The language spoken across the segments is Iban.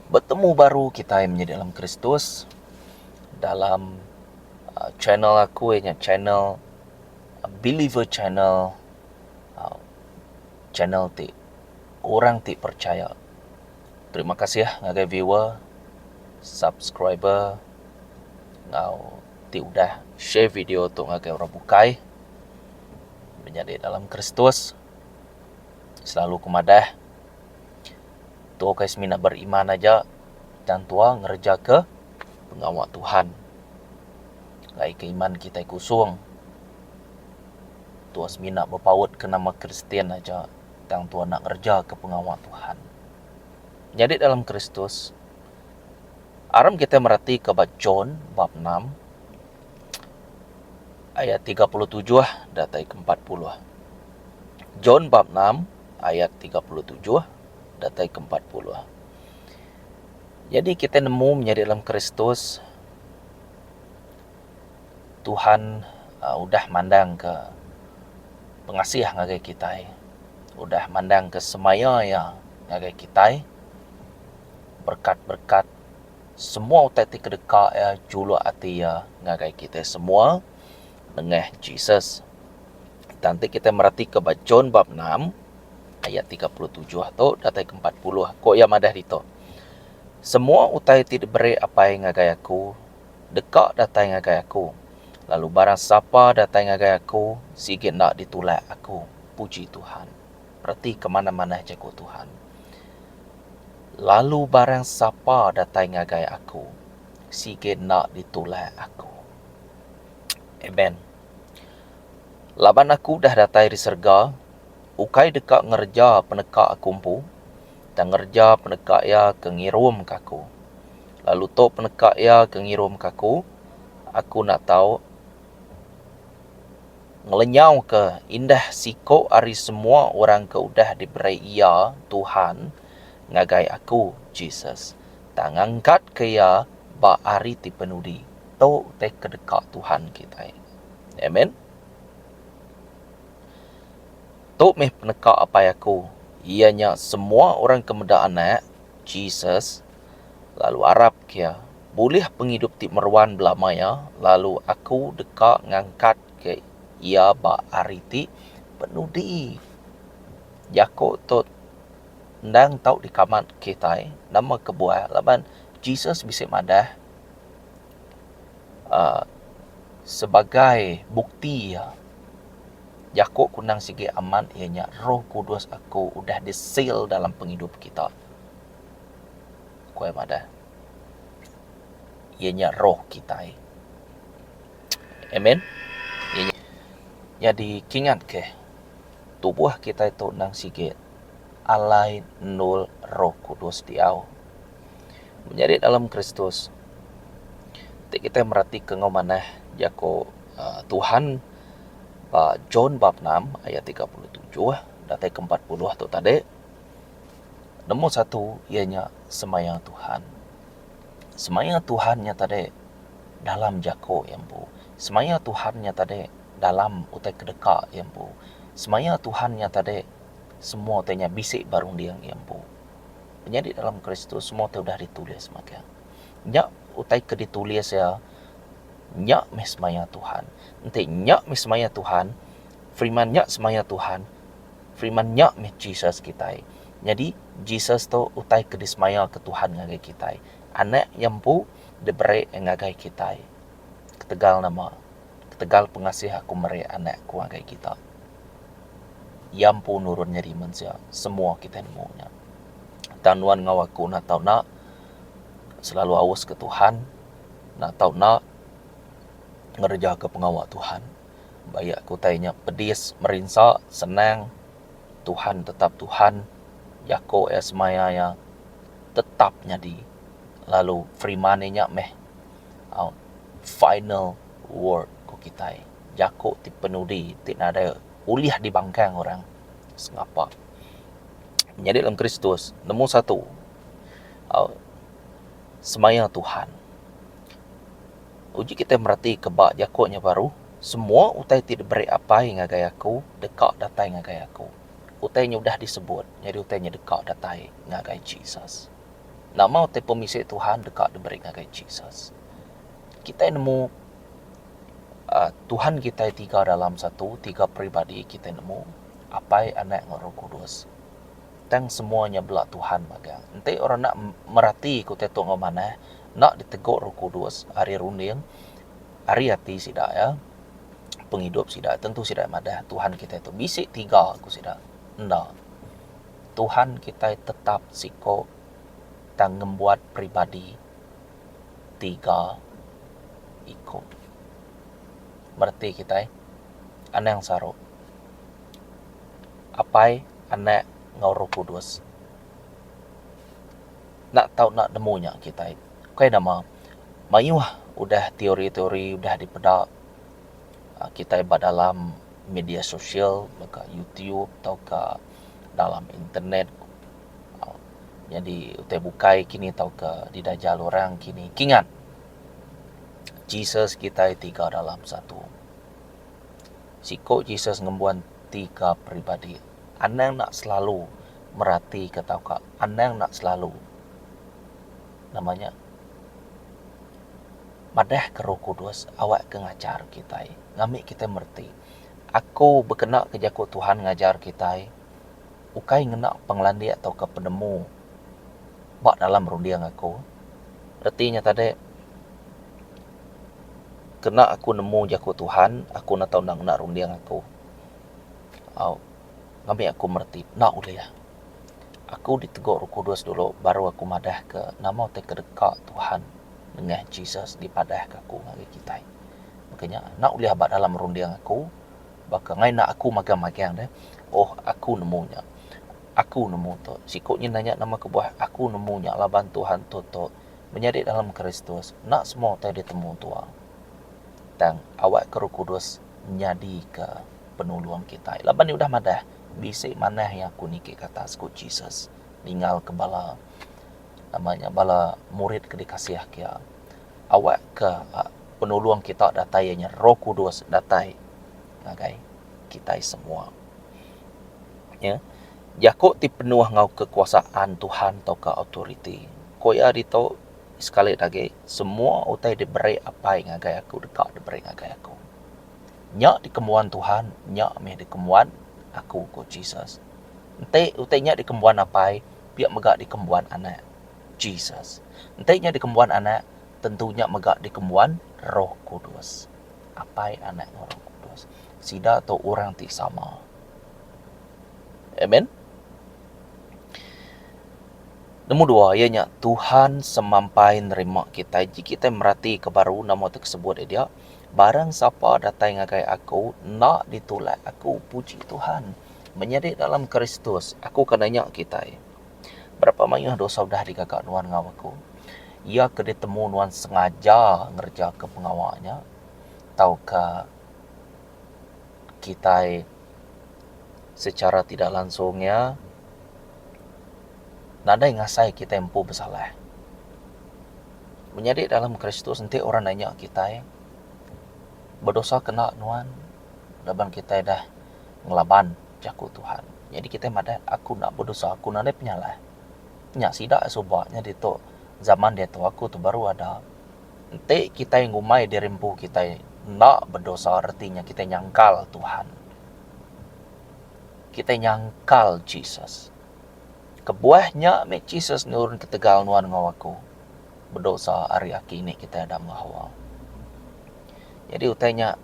Betemu baru kitai menyadi dalam Kristus dalam channel aku iya nya channel Believer Channel channel ti orang ti percaya. Terima kasih ngagai viewer, subscriber enggau ti udah share video tu ngagai orang bukai menyadi dalam Kristus. Selalu ku madah. Tu ukai semina beriman aja tang tua ngereja ke pengawa Tuhan. Ngagai ke iman kitai kusung tua semina bepaut ke nama Kristian aja tang tua enda ngereja ke pengawa Tuhan. Nyadi dalam Kristus aram kitai mereti ke ba John bab enam ayat 37 datai ke 40. John bab enam ayat 37 datai ke 40. Nyadi kitai nemu menyadi dalam Kristus Tuhan uhh udah mandang ke pengasih ngagai kitai udah mandang ke semaya iya ngagai kitai berkat-berkat semua utai ti kedeka iya juluk ati iya ngagai kitai semua nengah Jesus. Tang ti kitai meratika ba John bab enam ayat 37 tu datai ke 40 ku iya madah ditu. Semua utai ti diberi Apai ngagai aku deka datai ngagai aku, lalu barang sapa datai ngagai aku sigi enda ditulak aku. Puji Tuhan. Reti ke manah-manah jaku Tuhan. Lalu barang sapa datai ngagai aku sigi enda ditulak aku. Amen. Laban aku udah datai ari serega, ukai deka ngereja peneka aku empu, tang ngereja peneka Iya ke ngirumka aku. Lalu tu peneka Iya ke ngirumka aku, aku enda tau ngelenyauka indah siku ari semua orang ke udah diberi Iya, Tuhan, ngagai aku, Jesus, tang ngangkatka iya ba hari ti penudi. Tu utai ke deka Tuhan kitai. Amen. Tu meh peneka Apai aku, iya nya semua orang ke meda Anak, Jesus, lalu arap ke iya, bulih pengidup ti meruan belama iya, lalu aku deka ngangkatka iya ba hari ti penudi. Jaku tu endang tau dikamat kitai nama kebuah laban Jesus bisi madah uhh sebagai bukti iya. Jaku ku endang sigi amat iya nya Roh Kudus aku udah disil dalam pengidup kita. Ku iya madah. Iya nya roh kitai. Amen. Nyadi kingat ke tubuh kitai tu endang sigi alai endul Roh Kudus diau. Menyadi dalam Kristus ti kitai meratika enggau manah jaku uhh Tuhan ba John bab enam ayat 37 datai ke 40 tu tadi nombor satu iya nya semaya Tuhan. Semaya Tuhan nya tadi dalam jaku iya empu. Semaya Tuhan nya tadi dalam utai ke deka iya empu. Semaya Tuhan nya tadi semua utai nya bisi ba runding iya empu. Menyadi dalam Kristus semua utai udah ditulis magang. Nya utai ke ditulis iya Nya meh semaya Tuhan. Enti nya meh semaya Tuhan, Firman nya semaya Tuhan, Firman nya meh Jesus kitai. Nyadi, Jesus tu utai ke disemayaka Tuhan ngagai kitai. Anak iya empu diberi ngagai kitai. Ketegal nama? Ketegal pengasih aku meri anak aku ngagai kita. Iya empu nurun nyadi mensia. Semua kitai nemu nya. Tang nuan enggau aku enda tau enda selalu aus ke Tuhan. Enda tau enda ngereja ke pengawa Tuhan. Bayak ke utai nya pedis, merinsa, senang, Tuhan tetap Tuhan, jako iya semaya iya tetap nyadi lalu firman iya nya meh au final word ku kitai. Jako ti penudi ti nadai ulih dibangkang orang sengapa. Nyadi dalam Kristus nemu satu au. Semaya Tuhan. Uji kitai meratika ba jaku nya baru, Semua utai ti diberi Apai ngagai aku deka datai ngagai aku. Utai nya udah disebut, nyadi utai nya deka datai ngagai Jesus. Nama utai pemisi Tuhan deka diberi ngagai Jesus. Kitai nemu uhh Tuhan kitai tiga dalam satu, tiga peribadi kitai nemu Apai, Anak enggau Roh Kudus. Tang semua nya bela Tuhan magang. Enti orang enda merati ke utai tu enggau manah, enda ditegu Roh Kudus ari runding, ari ati sida iya, pengidup sida tentu sida madah Tuhan kitai tu bisi tiga ku sida. Enda. Tuhan kitai tetap siko tang ngembuan peribadi tiga iko. Mereti kitai anang saru. Apai, Anak enggau Roh Kudus. Enda tau enda nemu nya kitai. Ukai nama, mayuh udah teori-teori udah dipeda kitai ba dalam media sosial baka YouTube tauka dalam internet nyadi utai bukai kini tauka didaja orang kini. Kingat, Jesus kitai tiga dalam satu. Siko Jesus ngembuan tiga peribadi. Anang enda selalu meratika tauka anang enda selalu nama nya madahka Roh Kudus awakka ngajar kitai ngambi kitai mereti. Aku bekena ke jaku Tuhan ngajar kitai ukai ngena pengelandik tauka penemu ba dalam runding aku. Reti nya tadi kena aku nemu jaku Tuhan aku enda tau ngena runding aku. Au ngambi aku mereti enda ulih. Aku ditegu Roh Kudus dulu baru aku madah ke nama utai ke deka Tuhan nengah Jesus dipadah ke aku ngagai kitai. Baka nya enda ulih ba dalam runding aku baka ngai enda aku magang-magang deh oh aku nemu nya. Aku nemu tu. Siku nyin nanya nama kebuah aku nemu nya laban Tuhan tu tu menyadi dalam Kristus enda semua utai ditemu tua. Tang awak ke Roh Kudus nyadika penulung kitai. Laban iya udah madah, bisi manah iya aku niki ke atas, ku Jesus ninggalka bala nama nya bala murid ke dikasih ke iya. Awakka penulung kita datai iya nya Roh Kudus datai ngagai kitai semua. Ya. Jaku ti penuh enggau kekuasaan Tuhan tauka autoriti. Ku iya ditu sekali agi semua utai diberi Apai ngagai aku deka diberi ngagai aku. Nya dikembuan Tuhan, nya mih dikembuan aku, ku Jesus. Enti utai nya dikembuan Apai, pia mega dikembuan Anak, Jesus. Enti nya dikembuan Anak, tentu nya mega dikembuan Roh Kudus. Apai, Anak enggau Roh Kudus. Sida tu orang ti sama. Amen. Nombor dua iya nya Tuhan semampai nerima kitai. Ji kitai meratika baru nama ti kesebut dia. Barang sapa datai ngagai aku enda ditulak aku. Puji Tuhan. Menyadi dalam Kristus, aku ka nanya kitai. Berapa mayuh dosa udah digaga nuan enggau aku? Iya ke ditemu nuan sengaja ngerejaka pengawa nya tauka kitai secara tidak langsung iya nadai ngasai kitai empu besalah. Menyadi dalam Kristus enti orang nanya kitai bedosa kena nuan laban kitai dah ngelaban jaku Tuhan. Nyadi kitai madah aku enda bedosa aku nadai penyalah. Nya sida suba nyadi tu zaman diatu aku tu baru ada. Enti kitai ngumbai diri empu kitai enda bedosa reti nya kitai nyangkal Tuhan. Kitai nyangkal Jesus. Kebuah nya meh Jesus nurun ketegal nuan enggau aku bedosa ari aki ini kitai Adam enggau Hawa. Nyadi utai nya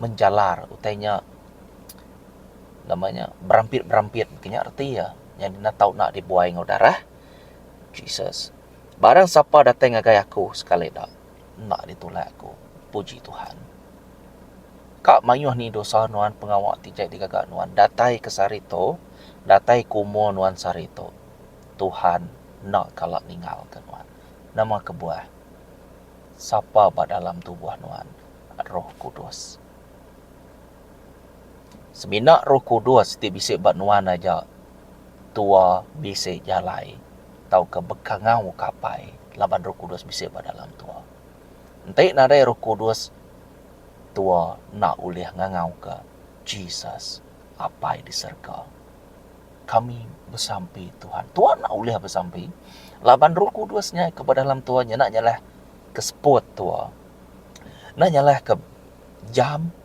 menjalar utai nya nama nya berampit-berampit nya reti iya. Nyadi enda tau enda dibuai enggau darah Jesus. Barang sapa datai ngagai aku sekali da enda ditulak aku. Puji Tuhan. Ka mayuh ni dosa nuan pengawa ti jai digaga nuan datai ke sehari tu, datai ke umur nuan sehari tu, Tuhan enda kala ninggalka nuan. Nama kebuah? Sapa ba dalam tubuh nuan? Roh Kudus. Semina Roh Kudus ti bisi ba nuan aja tua bisi jalai tauka bekangau ka apai laban Roh Kudus bisi ba dalam tua. Enti nadai Roh Kudus tua enda ulih ngangau ka Jesus Apai di serega. Kami besampi Tuhan. Tuan enda ulih besampi laban Roh Kudus nya ke ba dalam tuan nya enda nyalah ke seput tua. Enda nyalah ke jam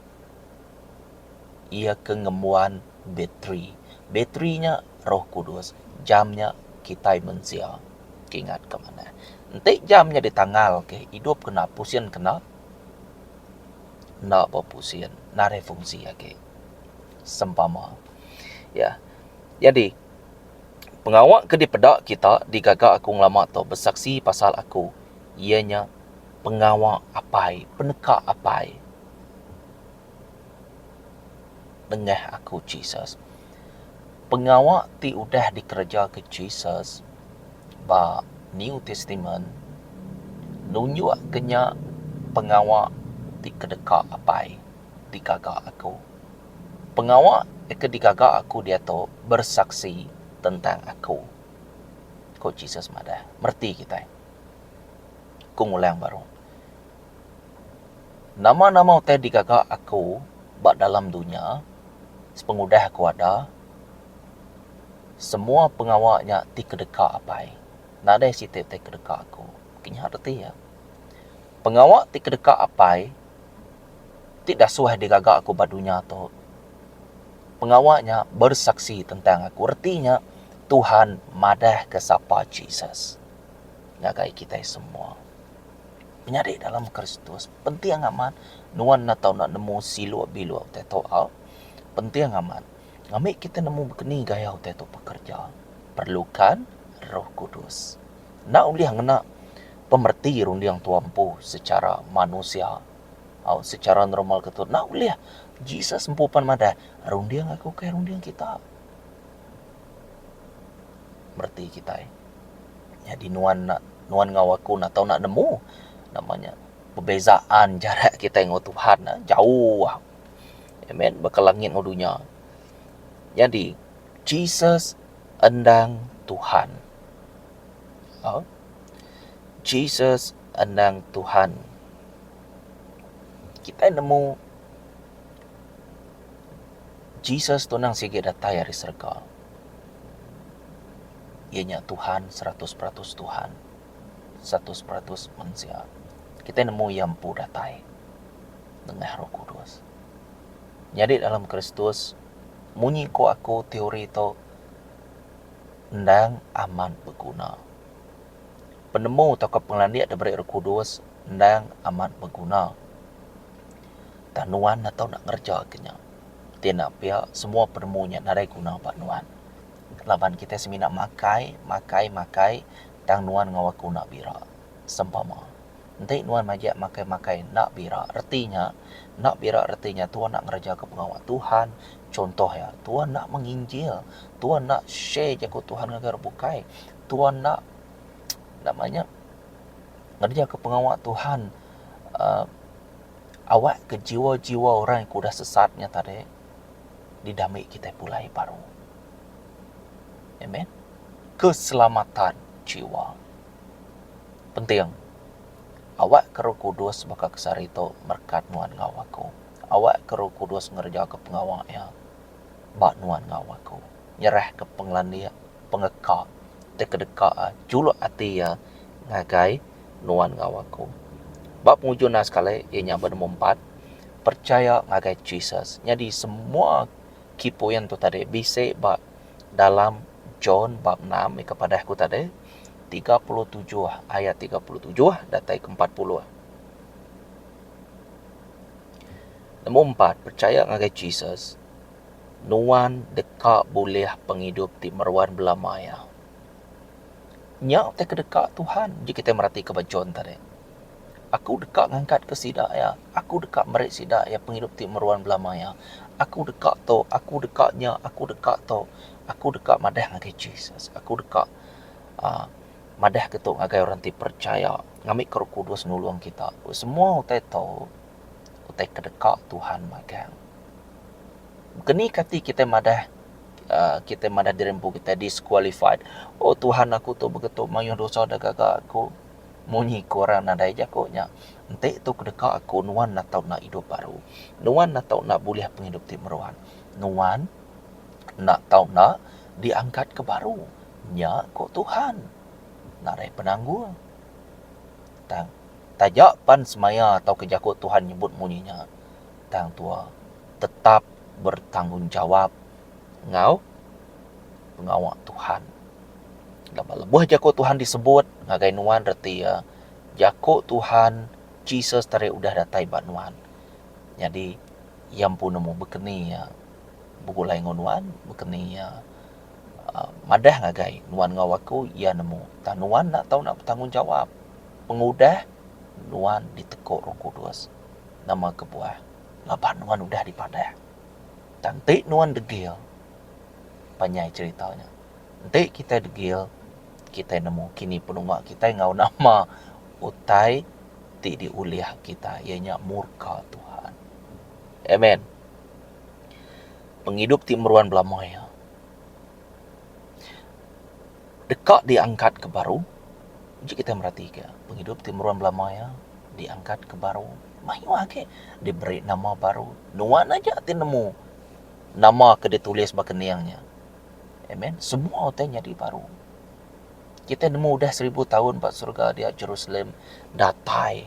iya ke ngembuan bateri. Bateri nya Roh Kudus, jam nya kitai mensia. Kingat ke manah. Enti jam nya ditangal ke idup kena pusin kena enda bepusin nadai fungsi agi. Sempama. Ya. Nyadi pengawa ke dipeda kita digaga aku ngelama tu besaksi pasal aku iya nya pengawa apai, peneka apai nengah aku Jesus. Pengawa ti udah dikereja ke Jesus ba New Testament nunjuk ke nya pengawa ti kedeka apai digaga aku. Pengawa ke digaga aku diatu bersaksi tentang aku, ku Jesus madah. Mereti kitai. Ku ngulang baru. Nama-nama utai digaga aku ba dalam dunya sepengudah aku ada, semua pengawa nya ti kedeka Apai. Nadai siti utai kedeka aku. Kinya reti iya. Pengawa ti kedeka Apai ti dasuh digaga aku ba dunya tu. Pengawa nya bersaksi tentang aku. Reti nya Tuhan madahka sapa Jesus ngagai kitai semua. Menyadi dalam Kristus penting amat nuan enda tau enda nemu siluk biluk utai tu au. Penting amat ngambi kitai nemu bekeni gaya utai tu bekereja. Perlukan Roh Kudus. Enda ulih ngena pemereti runding tua empu secara manusia. Au secara normal ke tu enda ulih. Jesus empu pan madah, runding aku ukai runding kita. Mereti kitai. Nyadi nuan enda nuan enggau aku enda tau enda nemu nama nya perbezaan jarak kitai enggau Tuhan ne jauh. Amen baka langit enggau dunya. Nyadi Jesus endang Tuhan. Au Jesus endang Tuhan. Kitai nemu Jesus tu endang sigi datai ari serega. Iya nya Tuhan 100% Tuhan, 100% mensia. Kitai nemu iya empu datai nengah Roh Kudus. Nyadi dalam Kristus munyi ku aku teori tu endang amat beguna. Penemu tauka pengelandik diberi Roh Kudus endang amat beguna. Tang nuan enda tau nak ngereja ke nya. Ti enda pia semua penemu nya nadai guna ba nuan. Laban kitai semina makai, makai, makai tang nuan enggau aku enda bira. Sempama. Enti nuan majak makai makai enda bira reti nya, enda bira reti nya tuan enda ngereja ke pengawa Tuhan. Contoh iya, tuan enda menginjil, tuan enda share jaku Tuhan ngagai orang bukai. Tuan enda nama nya ngereja ke pengawa Tuhan uhh awak ke jiwa-jiwa orang ke udah sesat nya tadi didambi kitai pulai baru. Amen. Keselamatan jiwa penting. Awak ke Roh Kudus baka ke sehari tu merekat nuan enggau aku. Awak ke Roh Kudus ngereja ke pengawa iya ba nuan enggau aku. Nyerah ke pengelandik pengeka ti kedeka juluk ati iya ngagai nuan enggau aku. Ba pengujung enda sekali iya nya ba nombor empat percaya ngagai Jesus. Nyadi semua key point tu tadi bisi ba dalam John bab enam ika padah ku tadi 37 ayat 37 datai ke 40. Nombor empat percaya ngagai Jesus. Nuan deka bulih pengidup ti meruan belama iya. Nya utai ke deka Tuhan ji kitai meratika ba John tadi. Aku deka ngangkatka sida iya. Aku deka meri sida iya pengidup ti meruan belama iya. Aku deka tu, aku deka nya, aku deka tu. Aku deka madah ngagai Jesus. Aku deka uhh madah ke tu ngagai orang ti percaya ngambika Roh Kudus nulung kita. Semua utai tu utai ke deka Tuhan magang. Keni kati kitai madah uhh kitai madah diri empu kitai disqualified. Oh Tuhan aku tu begitu mayuh dosa da gaga aku. Munyi ku orang nadai jaku nya. Enti tu kedeka aku nuan enda tau enda idup baru. Nuan enda tau enda bulih pengidup ti meruan. Nuan enda tau enda. Diangkatka baru. Nya ku Tuhan. Nadai penanggul. Tang taja pan semaya tauka jaku Tuhan nyebut munyi nya, tang tua tetap bertanggungjawab enggau pengawa Tuhan. Laban lebuh jaku Tuhan disebut ngagai nuan reti iya jaku Tuhan Jesus tadi udah datai ba nuan. Nyadi iya empu nemu bekeni iya begulai enggau nuan, bekeni iya uhh madah ngagai nuan enggau aku iya nemu. Tang nuan enda tau nak betanggungjawab pengudah nuan diteku Roh Kudus. Nama kebuah? Laban nuan udah dipadah. Tang enti nuan degil panjai cherita nya. Enti kitai degil, kitai nemu kini penunga kitai enggau nama utai ti diulih kitai iya nya murka Tuhan. Amen. Pengidup ti meruan belama iya deka diangkatka baru. Uji kitai meratika pengidup ti meruan belama iya diangkatka baru mayuh agi diberi nama baru. Nuan aja ti nemu nama ke ditulis ba kening nya. Amen. Semua utai nyadi baru. Kitai nemu udah seribu taun ba surga dia Jerusalem datai.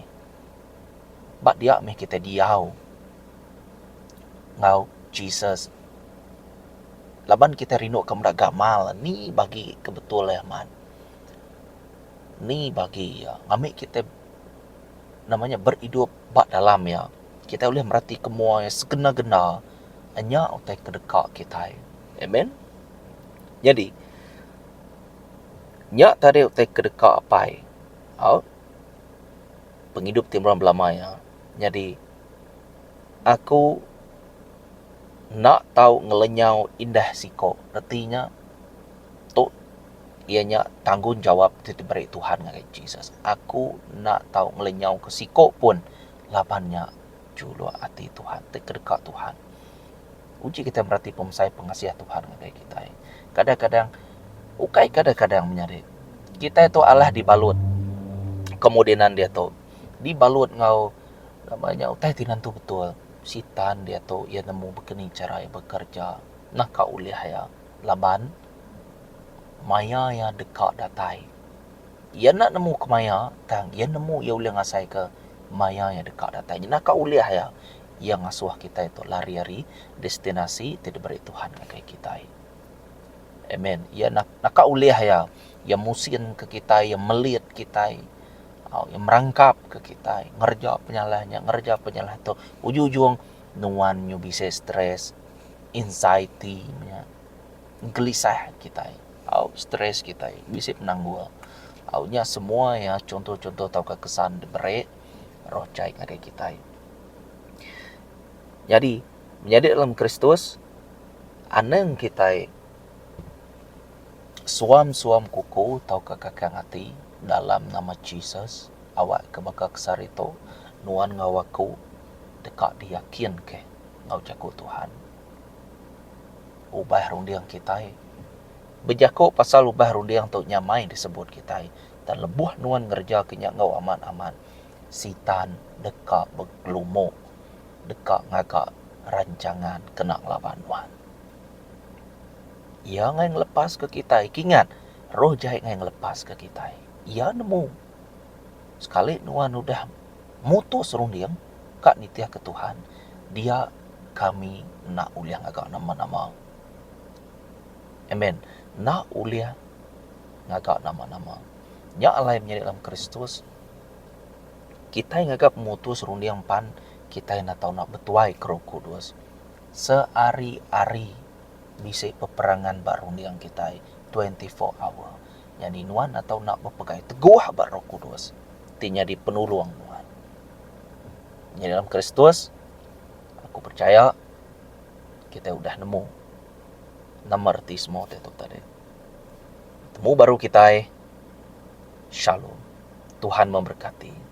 Ba dia meh kitai diau enggau Jesus. Laban kitai rindu ke meda gamal ni bagi ke betul iya amat. Ni bagi iya ngambi kitai nama nya beridup ba dalam iya. Kitai ulih mereti ke mua iya segena-gena nya utai ke deka kitai. Amen. Nyadi nya tadi utai ke deka apai au pengidup ti meruan belama iya. Nyadi aku enda tau ngelenyau indah siko reti nya tu iya nya tanggungjawab ti diberi Tuhan ngagai Jesus. Aku enda tau ngelenyau ke siko pun laban nya juluk ati Tuhan ti kedeka Tuhan. Uji kitai mereti pemesai pengasih Tuhan ngagai kitai. Kadang-kadang ukai kadang-kadang menyadi kitai tu alah dibalut kemudinan diatu dibalut enggau nama nya utai ti nentu betul sitan diatu iya nemu bekeni chara iya bekerja naka ulih iya laban maya iya deka datai. Iya enda nemu kemaya tang iya nemu iya ulih ngasaika maya iya deka datai. Naka ulih iya, iya ngasuh kitai tu lari ari destinasi ti diberi Tuhan ngagai kitai. Amen. Iya naka ulih iya, iya musinka kitai, iya melit kitai, iya merangkapka kitai ngereja penyalah nya, ngereja penyalah tu. Ujung-ujung nuan nyu bisi stress, anxiety nya. Gelisah kitai au stress kitai bisi penanggul au nya semua iya chunto-chunto tauka kesan diberi roh jai ngagai kitai. Nyadi menyadi dalam Kristus anang kitai suam-suam kuku tauka kakang ati dalam nama Jesus awak ke baka ke sehari tu nuan enggau aku deka diyakinka enggau jaku Tuhan. Ubah runding kitai. Bejaku pasal ubah runding tu nyamai disebut kitai tang lebuh nuan ngereja ke nya enggau amat-amat, Sitan deka begelumu deka ngaga rancangan kena ngelaban nuan. Iya ngai ngelepaska kitai. Kingat, roh jai ngai ngelepaska kitai. Iya nemu sekali nuan udah mutus runding ka nitihka Tuhan, dia kami enda ulih ngaga nama-nama. Amen. Enda ulih ngaga nama-nama. Nya alai menyadi dalam Kristus, kitai ngaga pemutus runding pan kitai enda tau enda betuai ke Roh Kudus. Seari-ari bisi peperangan ba runding kitai 24 hour. Nyadi nuan enda tau enda bepegai teguh ba Roh Kudus ti nyadi penulung nuan. Nyadi dalam Kristus, aku percaya kitai udah nemu nama reti semua utai tu tadi. Temu baru kitai. Shalom. Tuhan memberkati.